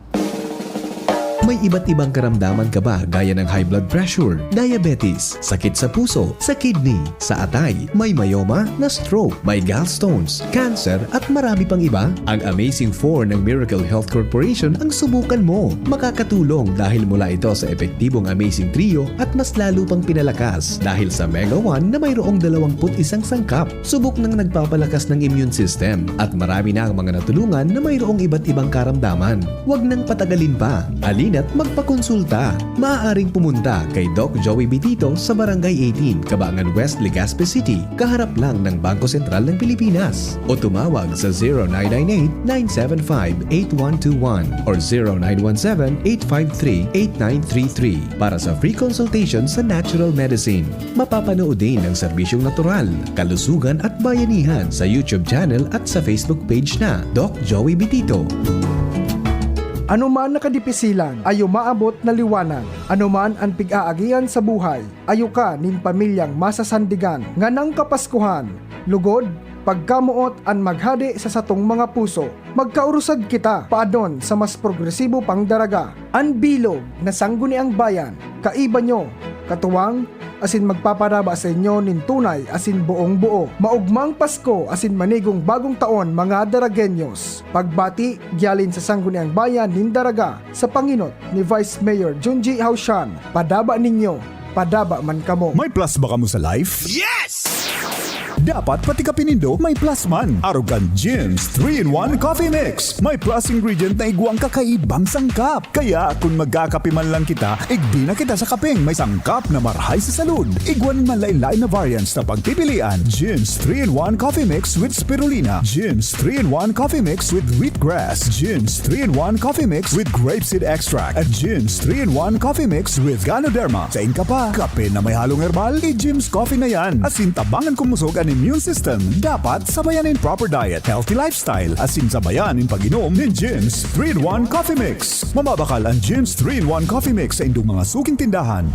May iba't ibang karamdaman ka ba gaya ng high blood pressure, diabetes, sakit sa puso, sa kidney, sa atay, may myoma, na-stroke, may gallstones, cancer, at marami pang iba? Ang Amazing Four ng Miracle Health Corporation ang subukan mo. Makakatulong dahil mula ito sa epektibong Amazing Trio at mas lalo pang pinalakas dahil sa Mega One na mayroong dalawampu't isang sangkap. Subok ng nagpapalakas ng immune system at marami na ang mga natulungan na mayroong iba't ibang karamdaman. Huwag nang patagalin pa. Halina't magpakonsulta. Maaaring pumunta kay Doc Joey Bitito sa Barangay eighteen, Cabangan West, Legazpi City, kaharap lang ng Bangko Sentral ng Pilipinas. O tumawag sa zero nine nine eight, nine seven five, eight one two one or zero nine one seven, eight five three, eight nine three three para sa free consultation sa natural medicine. Mapapanood din ang serbisyong natural, kalusugan at bayanihan sa YouTube channel at sa Facebook page na Doc Joey Bitito. Ano man na kadipisilan, ayo maabot na liwanag. Ano man an pig-aagian sa buhay, ayo ka nin pamilyang masasandigan. Nganang Kapaskuhan, lugod, pagkamoot an maghade sa satong mga puso. Magkaurusad kita paadon sa mas progresibo pang daraga. An bilog na Sangguniang Bayan, kaiba nyo, katuwang, asin magpaparaba sa inyo nin tunay asin buong-buo. Maogmang Pasko asin manigong bagong taon, mga Daragueños. Pagbati, gialin sa Sangguniang Bayan nin Daraga, sa pangenot ni Vice Mayor Junji Haushan. Padaba ninyo, padaba man kamo. May plus ba kamo sa life? Yes! Dapat pati kape nindo may plus man. Arog kan Jim's three-in-one Coffee Mix. May plus ingredient na igwang kakaibang sangkap. Kaya, kun magkakape man lang kita, igdi na kita sa kapeng may sangkap na marahay sa salud. Igwa nin manlaen-laen na variants na pagpipilian. Jim's three-in-one Coffee Mix with Spirulina. Jim's three-in-one Coffee Mix with Wheatgrass. Jim's three-in-one Coffee Mix with Grapeseed Extract. At Jim's three-in-one Coffee Mix with Ganoderma. Sain ka pa? Kape na may halong herbal? I-Jim's Coffee na yan. Asin tabangan kumusog an immune system. Dapat sabayan nin proper diet, healthy lifestyle. Asin sabayan nin pag-inom nin Jim's three-in-one Coffee Mix. Mababakal an Jim's three-in-one Coffee Mix sa indong mga suking tindahan.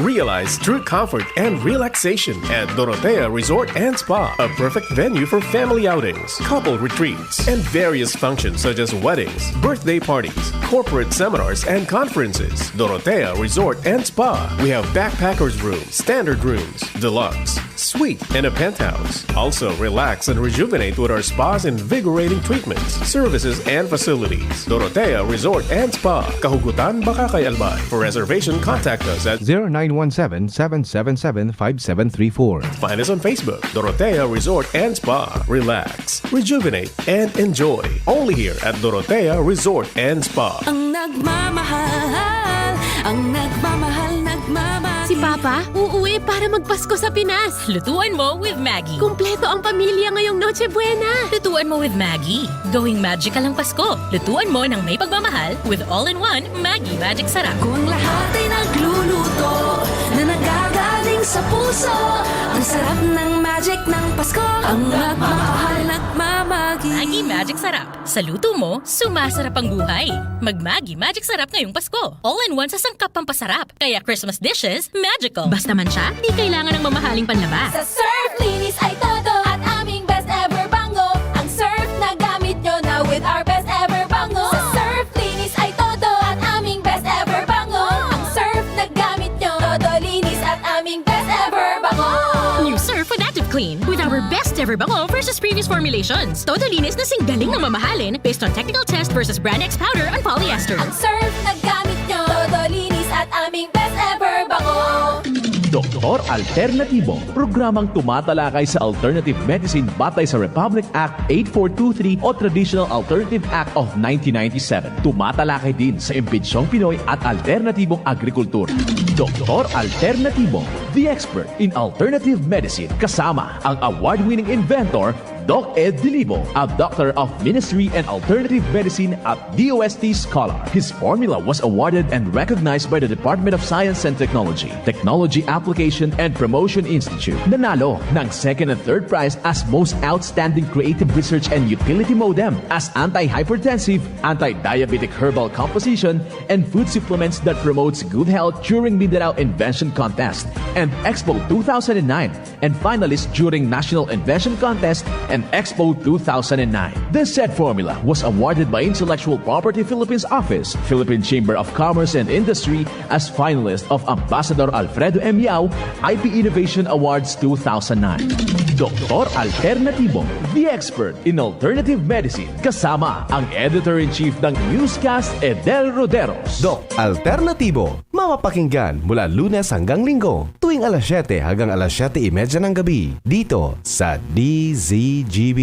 Realize true comfort and relaxation at Dorotea Resort and Spa, a perfect venue for family outings, couple retreats, and various functions such as weddings, birthday parties, corporate seminars, and conferences. Dorotea Resort and Spa. We have backpackers room, standard rooms, deluxe, suite, and a penthouse. Also, relax and rejuvenate with our spa's invigorating treatments, services, and facilities. Dorotea Resort and Spa, Kahugutan, Bacacay, Albay. For reservation, contact us at zero nine one seven, seven seven seven, five seven three four. Find us on Facebook, Dorotea Resort and Spa. Relax, rejuvenate, and enjoy. Only here at Dorotea Resort and Spa. Ang nagmamahal, ang nagmamahal, nagmamahal. Si Papa, uuwi para magpasko sa Pinas. Lutuan mo with Maggi. Kumpleto ang pamilya ngayong Noche Buena. Lutuan mo with Maggi. Gawing magical ang Pasko. Lutuan mo ng may pagmamahal with all-in-one Maggi Magic Sarap. Kung lahat ay nagluluto na nagagaling sa puso, ang sarap ng magic ng Pasko. Ang nagmamahal, nagmamagi. Maggi Magic Sarap. Sa luto mo, sumasarap ang buhay. Mag-Maggi Magic Sarap ngayong Pasko. All-in-one sa sangkap pampasarap. Kaya Christmas dishes, magical. Basta man siya, di kailangan ng mamahaling panlaba. Sa Surf, linis ay todo at aming best ever bango. Ang Surf na gamit nyo na with our best ever bango. Sa Surf, linis ay todo at aming best ever bango. Ang Surf na gamit nyo, todo linis at aming best ever bango. New Surf with Active Clean with our best ever bango versus previous formulations. Todo linis na singgaling na mamahalin based on technical test versus Brand X powder on polyester. Ang Surf na gamit nyo, todo linis at aming best ever bango. Doktor Alternatibo, programang tumatalakay sa alternative medicine batay sa Republic Act eight four two three o Traditional Alternative Act of nineteen ninety-seven. Tumatalakay din sa impetsyong Pinoy at alternatibong agrikultura. Doktor Alternatibo, the expert in alternative medicine, kasama ang award-winning inventor Doc Ed Dilibo, a Doctor of Ministry and Alternative Medicine at D O S T scholar. His formula was awarded and recognized by the Department of Science and Technology, Technology Application and Promotion Institute. Nanalo ng second and third prize as Most Outstanding Creative Research and Utility Modem as anti-hypertensive, anti-diabetic herbal composition, and food supplements that promotes good health during Mindanao Invention Contest and Expo two thousand nine, and finalist during National Invention Contest and Expo two thousand nine. The said formula was awarded by Intellectual Property Philippines Office, Philippine Chamber of Commerce and Industry as finalist of Ambassador Alfredo M. Yao I P Innovation Awards two thousand nine. Doktor Alternatibo, the expert in alternative medicine, kasama ang editor-in-chief ng Newscast, Edel Roderos. Doc Alternatibo, mapapakinggan mula Lunes hanggang Linggo, tuwing alas siyete hanggang alas siyete y media ng gabi, dito sa D Z G B.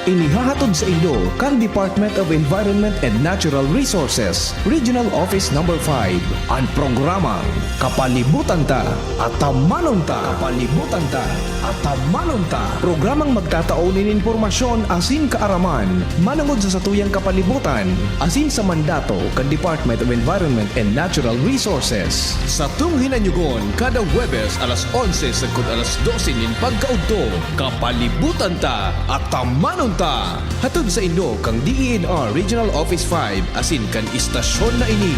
Inihahatod sa inyo kan Department of Environment and Natural Resources, Regional Office Number five, an programang Kapalibutan Ta, Atamanon Ta. Kapalibutan Ta, Atamanon Ta. Programang magtatao nin impormasyon asin kaaraman manongod sa satuyang kapalibutan asin sa mandato kan Department of Environment and Natural Resources. Satong hinanyugon kada Huwebes alas onse sagkod alas dose nin pagkaudto. Kapalibutan Ta, Atamanon Ta. Hatod sa inyo kan D E N R Regional Office five asin kan istasyon na ini.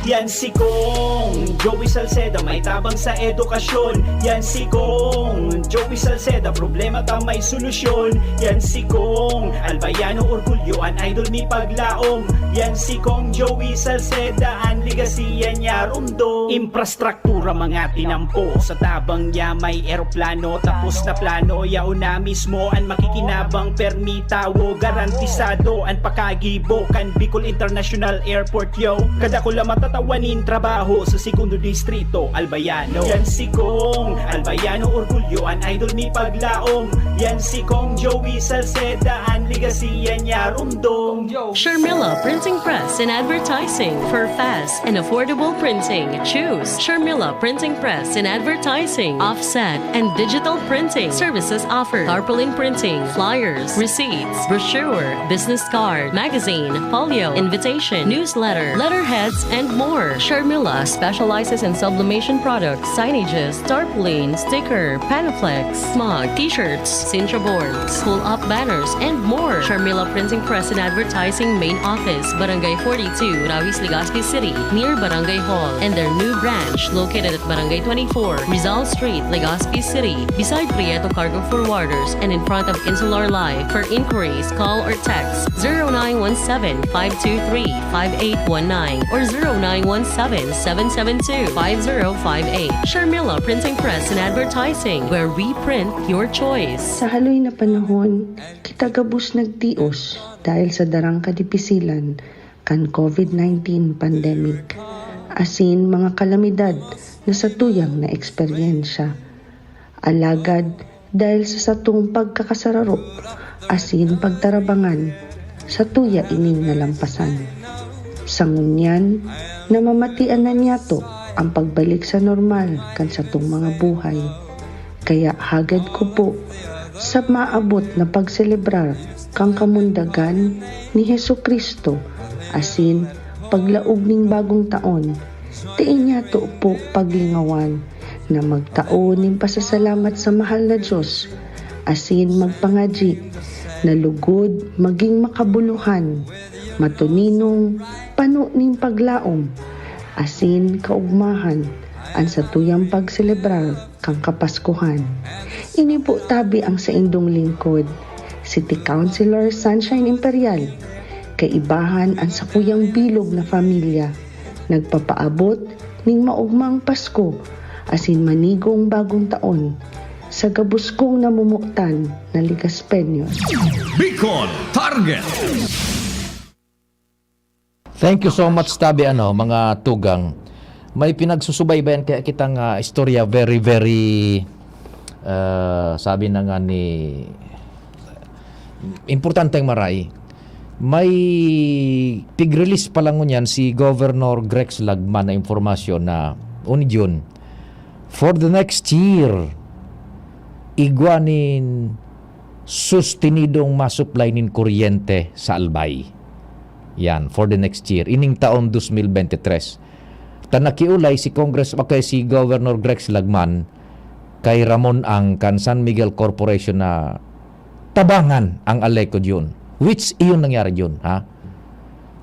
Yan si Kong Joey Salceda, may tabang sa edukasyon. Yan si Kong Joey Salceda, problema ta may solusyon. Yan si Kong Albayano Orgulyo, an idol mi paglaom. Yan si Kong Joey Salceda, an legacy yan niya rumdom. Infrastruktura mga tinampo, sa tabang niya may eroplano. Tapos na plano, yaon na mismo an makikinabang, permi tawo, garantisado an pakagibo kan Bicol International Airport, yo. Kadakula matatawan nin trabaho sa Segundo Distrito, Albayano. Yan si Kong Albayano Orgulyo, an idol mi paglaom. Yan si Kong Joey Salceda, an legacy yan niya rumdom. Sharmila Printing Press and Advertising. For fast and affordable printing, choose Sharmila Printing Press and Advertising. Offset and digital printing services offered. Tarpaulin printing, flyers, receipts, brochure, business card, magazine, folio, invitation, newsletter, letterheads, and more. Sharmila specializes in sublimation products, signages, tarpaulin, sticker, Panaflex, mug, t-shirts, Sintra boards, pull-up banners, and more. Sharmila Printing Press and Advertising Main Office, Barangay forty-two, Rawis, Legazpi City, near Barangay Hall, and their new branch located at Barangay twenty-four, Rizal Street, Legazpi City, beside Prieto Cargo Forwarders and in front of Insular Life. For inquiries, call or text zero nine one seven, five two three, five eight one nine or zero nine one seven, seven seven two, five zero five eight. Sharmila Printing Press and Advertising, where we print your choice. Sa haloy na panahon, kita gabos nagtios dahil sa darang kadipisilan kan COVID nineteen pandemic, asin mga kalamidad na satuyang naeksperyensya. Alagad, dahil sa satong pagkakasararok asin pagtarabangan, satuya ining nalampasan. Sa ngunyan, namamatian na niyato ang pagbalik sa normal kan satong mga buhay. Kaya hagad ko po sa maabot na pagselebrar kan kamundagan ni Jesu-Cristo asin paglaog ning bagong taon, dai niyato po paglingawan na magtao nin pasasalamat sa mahal na Dios, asin magpangadyi na lugod magin makabulohan, matoninong, pano nin paglaom, asin kaogmahan an satuyang pagselebrar kan Kapaskuhan. Ini po tabi ang saindong lingkod, City Councilor Sunshine Imperial, kaibahan an sakuyang bilog na pamilya. Nagpapaabot ning maogmang Pasko asin manigong bagong taon sa gabos kong namomotan na Ligaspeños. Bicol Target. Thank you so much, tabi, ano, mga tugang. May pinagsusubaybayan kaya kitang, ah, istorya, very, very, ah, sabi na nga ni, importanteng maray. May pig-release pa lang ngunyan si Governor Grex Lagman na impormasyon na, uni Jun, for the next year, igwa nin sustinidong masupply nin kuryente sa Albay. Yan, for the next year. Ining taon dos mil bente tres. Ta nakiulay si Congress, okay, si Governor Grex Lagman kay Ramon Ang kan San Miguel Corporation na tabangan ang Aleco Jun. Which, iyon nangyari Jun, ha?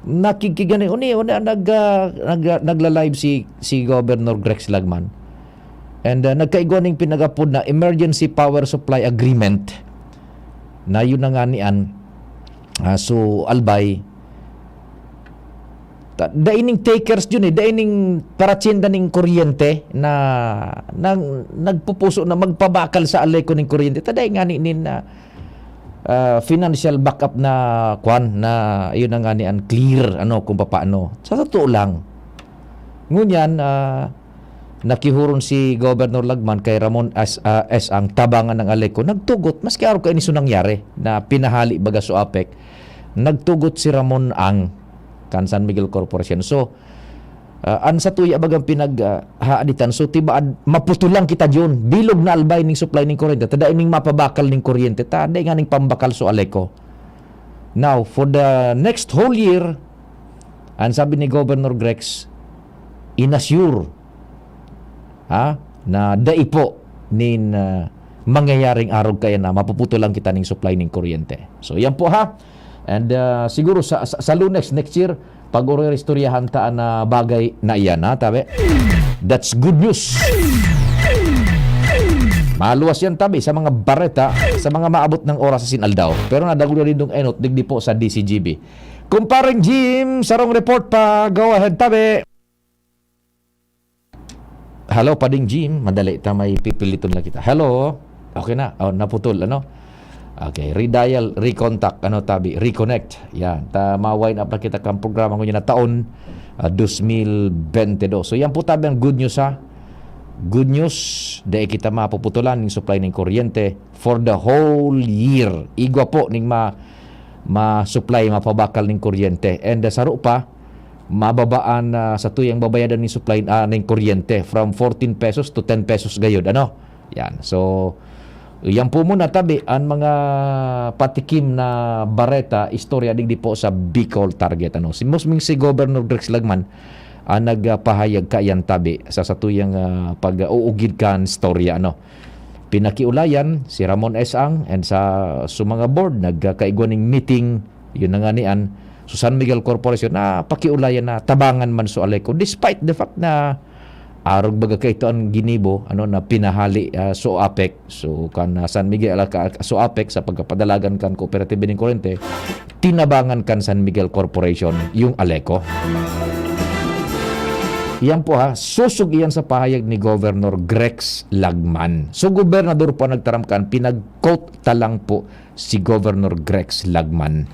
Nakikigani, uni, uni, nag, ah, nag, ah, nagla-live si, si Governor Grex Lagman. And, ah, nagkaigwa ning pinagapod na Emergency Power Supply Agreement na yun na nga ni an, ah, so, Albay, ta-, dai ning takers yun eh, dai ning paratyenda ning kuryente na, nang, nagpupuso na magpabakal sa Aleco ning kuryente. Ta dai nga ni, nin, ah, ah, financial backup na kwan, na yun na nga ni an clear, ano, kung papaano. Sa totoo lang. Ngunyan, ah, nakihuron si Governor Lagman kay Ramon as, ah, S. Ang tabangan ng Aleco. Nagtugot, maski araw kaini so nangyari, na pinahali baga so apek, nagtugot si Ramon Ang kan San Miguel Corporation. So, ah, an satuya bagang pinag, ah, haaditan. So, tibaad, maputulang kita diyon. Bilog na Albay ning supply ning kuryente. Ta dai ning mapabakal ning kuryente. Ta dai nga ning pambakal so Aleco. Now, for the next whole year, ang sabi ni Governor Grex, inassure, ha, na dai po nin, ah, mangyayaring arog kaya na mapuputulang kita ning supply ning kuryente. So, yan po, ha. And, ah, siguro sa, sa, sa Lunes next year, pag-ororistoryahan ta na bagay na iyan, ha, tabi? That's good news. Maluwas yan, tabi, sa mga bareta, sa mga maabot ng oras sa sinaldaw. Pero nadagul na rin dong enot, digdi po sa D C G B. Kumpareng Jim, sarong report pa. Go ahead, tabi. Hello, Pading Jim. Madali ta, may pipiliton lang kita. Hello? Okay na. Oh, naputol, ano? Okay, redial, recontact, ano, tabi, reconnect. Yan. Ta, ma-wind up na kita kang programa ngunyan na taon, ah, dos mil bente dos. So, yan po tabi ang good news, ha. Good news, dai kita mapuputulan ning supply ning kuryente for the whole year. Igwa po ning ma-, ma-supply, mapabakal ning kuryente. And, ah, saro pa, mababaan na sa tuyang babayadan ning supply, ah, ning kuryente from fourteen pesos to ten pesos gayod, ano? Yan. So, yan po muna, tabi, ang mga patikim na bareta, istorya digdi po sa Bicol Target, ano? Si, mismong si Governor Grex Lagman ang nagpahayag kaiyan, tabi, sa satuyang, ah, pag-uugid kan storya, ano? Pinakiulayan si Ramon S. Ang and sa, sa mga board, nagkaigwa ning meeting, yun na nga ni an, sa San Miguel Corporation, na pakiulayan na tabangan man so Aleco, despite the fact na arog baga kaito ang ginibo, ano, na pinahali, ah, so apek. So, kan, ah, San Miguel, ah, ka-, so apek sa pagkapadalagan kan Kooperatiba nin Kuryente, tinabangan kan San Miguel Corporation yung Aleco. Yan po ha, susog iyan sa pahayag ni Governor Grex Lagman. So, gobernador po ang nagtaram kan, pinag-quote ta lang po si Governor Grex Lagman.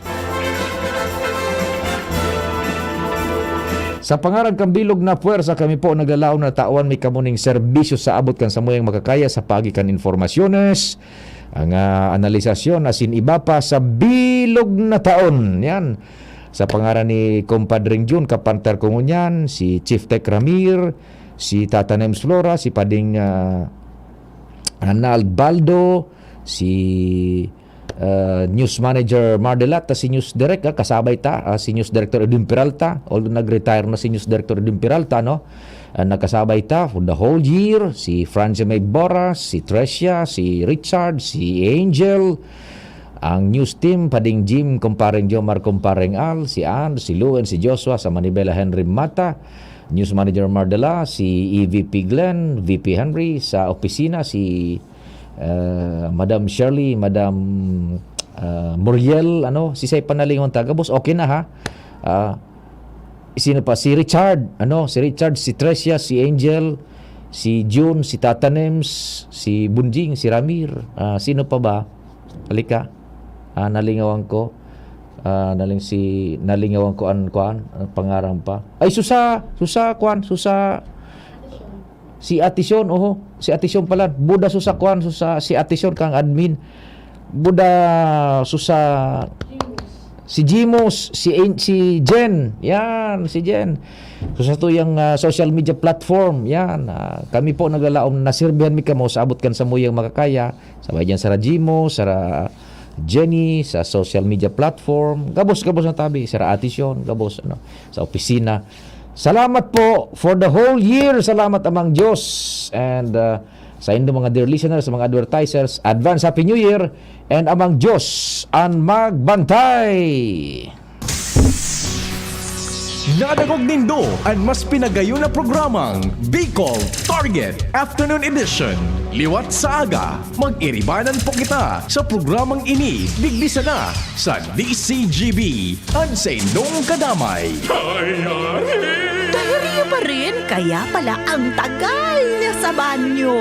Sa pangaran kan bilog na puwersa, kami po naglalaom na tawan mi kamo ning serbisyo sa abot kan samuyang makakaya sa paagi kan informasyones, ang, ah, analisasyon, asin iba pa sa bilog na taon. Yan. Sa pangaran ni Compadre Jun, kapartner ko ngunyan, si Chief Tech Ramir, si Tata Nems Flora, si Pading, ah, Arnald Baldo, si uh, News Manager Mardela, ta si News Direct, ah, kasabay ta, ah, si News Director Edwin Peralta, although nag-retire na si News Director Edwin Peralta, no? Ah, nagkasabay ta for the whole year, si Francie May Boras, si Trecia, si Richard, si Angel, ang news team, Pading Jim, Kumpareng Jomar, Kumpareng Al, si Ann, si Luen, si Joshua, sa Manibela, Henry Mata, News Manager Mardela, si E V P Glenn, V P Henry, sa opisina, si, eh, Madam Shirley, Madam, ah, Muriel, ano, si Say Panalingon Tagabos, okay na ha. Ah, sino pa? Si Richard, ano, si Richard, si Trecia, si Angel, si June, si Tata Nems, si Bunjing, si Ramir. Ah, sino pa ba? Halika. Ah, nalingawan ko. Ah, naling si nalingawan ko an kuan, ang pangaran pa. Ay, Susa, Susa kuan, Susa. Si Atison, oho. Si Atison pala. Buda Susa kuan, Susa, si Atison kang admin. Buda Susa, si Jimos, si An-, si Jen. Yan, si Jen. So, sa tuyang, ah, social media platform, yan. Ah, kami po naglalaom, nasirbihan mi kamo sa abot kan samuyang makakaya. Sabay dyan, Sara Jimo, Sara Jenny, sa social media platform. Gabos, gabos na tabi. Sara Atison, gabos, ano, sa opisina. Salamat po for the whole year. Salamat, Amang Diyos. And, ah, sa indo mga dear listeners, sa mga advertisers, advance Happy New Year. And Amang Diyos an magbantay. Nadangog nindo an mas pinagayon na programang Bicol Target Afternoon Edition. Liwat sa aga, mag-iribanan po kita sa programang ini, digdi sana sa D C G B, an saindong kadamay. Diarrhea pa rin, kaya pala ang tagal niya sa banyo.